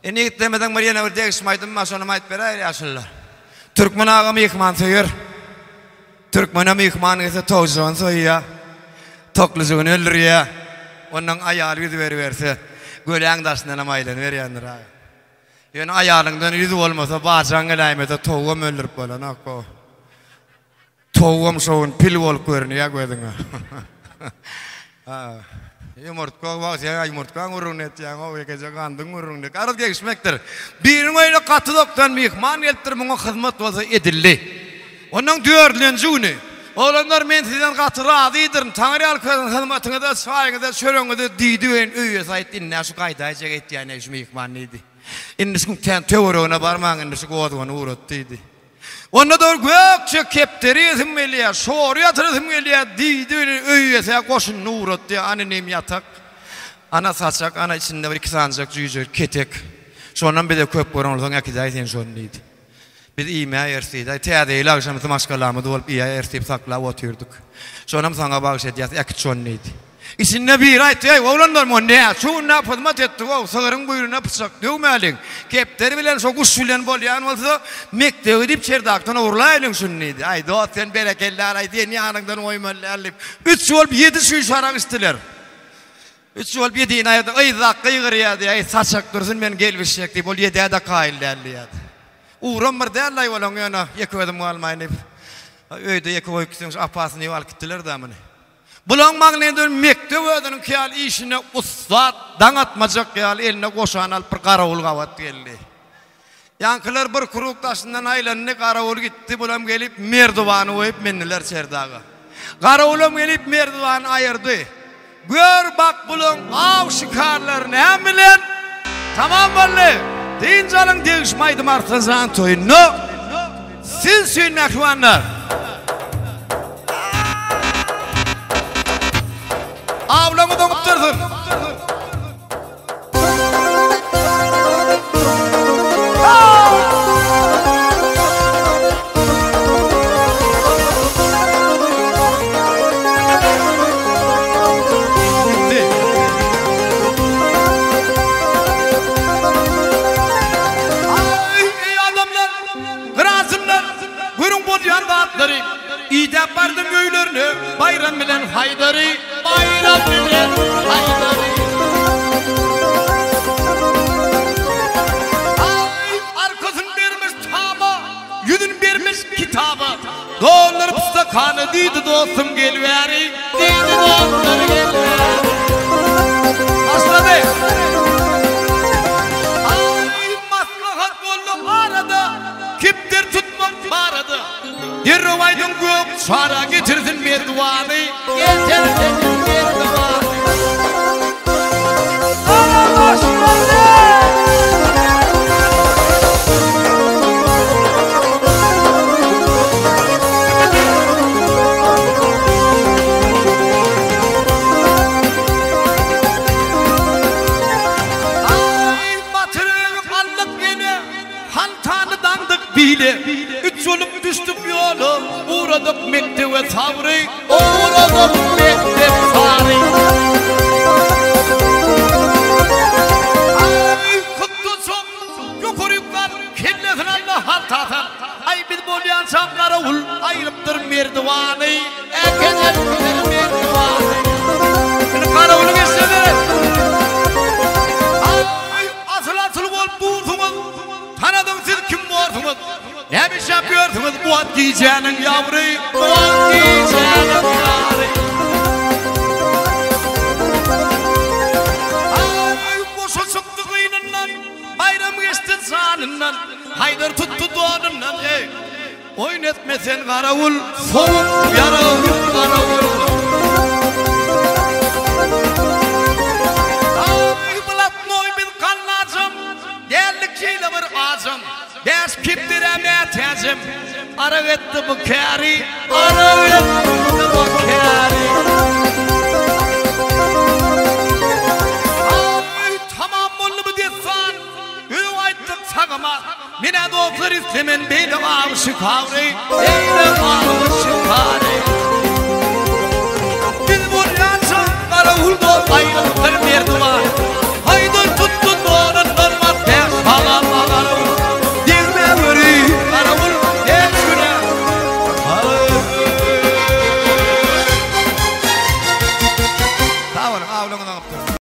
Indi ýigitlerimiziň bir ýene bir degişme aýdymy bar, şonam aýdyp beräýeli ýaşulular. Türkmen aga myhman söýer. Türkmene myhman gelse towjygyny soýýar, toklujygyny öldürýär. Ondan aýaly ýüz beriberse, göläň daşyndanam aýlanyberýändir aga. Ýöne aýalyňdan ýüz bolmasa, bajaň geläýmese towugam öldürip bolanok. Towugam şo gün pil bolup görünýär gözüňe. Ýumurtga wah sen ýumurtgaň gürrüňini etýäň-ow, ýekeje gandyň gürrüňini. Garaz degişmekdir. Biriniň öýüne gaty uzakdan myhman gelipdir, muňa hyzmat bolsa edildi. Ondan dördülenji güni, Oglanlar men sizden gaty razydyryn, taňryýalkasyn hyzmatyňyza, çaýyňyza, çöregiňize diýdi welin öý eýesi aýtdy, indi-ä şu gaýdaýjak etýän-eý şu myhman diýdi. Indi şu kän töweregine barmaň indi şu gozgany ugrat diýdi. Onda-da ol gökje kepderi iýesim gelýär, şory ýatyrasym gelýär diýdi welin öý eýesi-ä goşunyny ugratdy, Ana inim ýatak, ana saçak, ana içinde bir iki sanyjak jüýje ketek. Şondan bize köp gören bolsaň äkidäý sen şony diýdi. Biz iýmäýeris diýdi. Aý, täze ýyl agşamysy maşgalamyz bolup iýäýeris diýip saklap otyrdyk. Şonam saňa bagyş edýäs, äkit şony diýdi. Içinde biri aýtdy, Eý, oglanlar, muňa näçe günläp hyzmat etdik-ow, sygyryň buýruna pyçak döwmäliň. Kepderi bilen şo guş bilen bolýan bolsa, mekdebe diýip çerdakdan ogurlaýalyň şuny diýdi. Aý, dost, sen berekella-laý, seni ýanyňdan goýmaly däl diýip, üç bolup ýedi çüýşe arak içdiler. Üç bolup ýedini aýyrdy. Yzak gygyrýardy, Äý, saçak dursun, men gelbişjek diýip, ol ýedä-de kaýyl däl diýýärdi. Ugram bir däl-laý olaň, ýöne ýeke özüm galmaýyn diýip, öýde ýeke goýup gitseň, şu apasyny diýip alyp gitdiler-dä muny. Bulaň maňlaýynda bir mekdep özüniňki ýaly işine ussat, daň atmajak ýaly eline goşany alyp bir garawul gabat geldi. Ýaňkylar bir krug daşyndan aýlandy, garawul gitdi, bulam gelip merdiwany goýup mindiler çerdaga. Garawulam gelip merdiwany aýyrdy. Gör bak bulaň aw şikarlary näme bilen? Tamam boldy. Dynç alyň degişme aýdym Arslanjan toýunda. Siz üçin mähribanlar. Awlaňyz oňup dursun. Gyraçymdan görüň bolýan zatlary, Idäp bardym öýlerine Baýram bilen Haýdary, Baýram bilen Haýdary. Aý, arkasyn bermiş tama, Ýüzün bermiş kitaba, Dolduryp stakany diýdi dostum gel bäri, Diýdi dostum gel bäri. Başlady. Aý, maslahat boldy arada, Kepder tutmak barada. Derrew aýdyň gök çara getirsin merdiwany. Getirsin merdiwany. Ana başlady. Aý batyr öýüň aldyk ýene. Haltany daňdyk bile, Üç bolup düşdük ýola, Ugradyk mekdebe sary, Ugradyk mekdep sary. Aý, tutdy çok, ýokaryk gal, Kellesini al-da halta sal. Aý, biz bolýançak garawul Aýrypdyr merdiwany, Äkidipdir merdiwany. Indi garawulyň eşigine seret. Aý, Asyl-asyl bolup dursuňyz, Tanadyň siz kim borsuňyz? Näme işläp ýörsüňiz bu wagt gijäniň ýary, Bu wagt gijäniň ýary. Aý, goşa çykdy gynyndan, Baýram geçdi janyndan, Haýdar tutdy donundan, eý. Oýun etme sen garawul, sowuk ýarawul garawul. Aý blatnoý biz gallajam, däldik şeýle bir ajam. Bäş kepderä mätäjem, arak etdi bu käri, arak etdi bu käri. Aý tamam boldy bu dessan, öň aýtdyk sagama. Menä dostlar islemen beýle aw şikary, beýle aw şikary. Biz bolýança garawul dost aýrylypdyr merdiwan. Haýdar tut.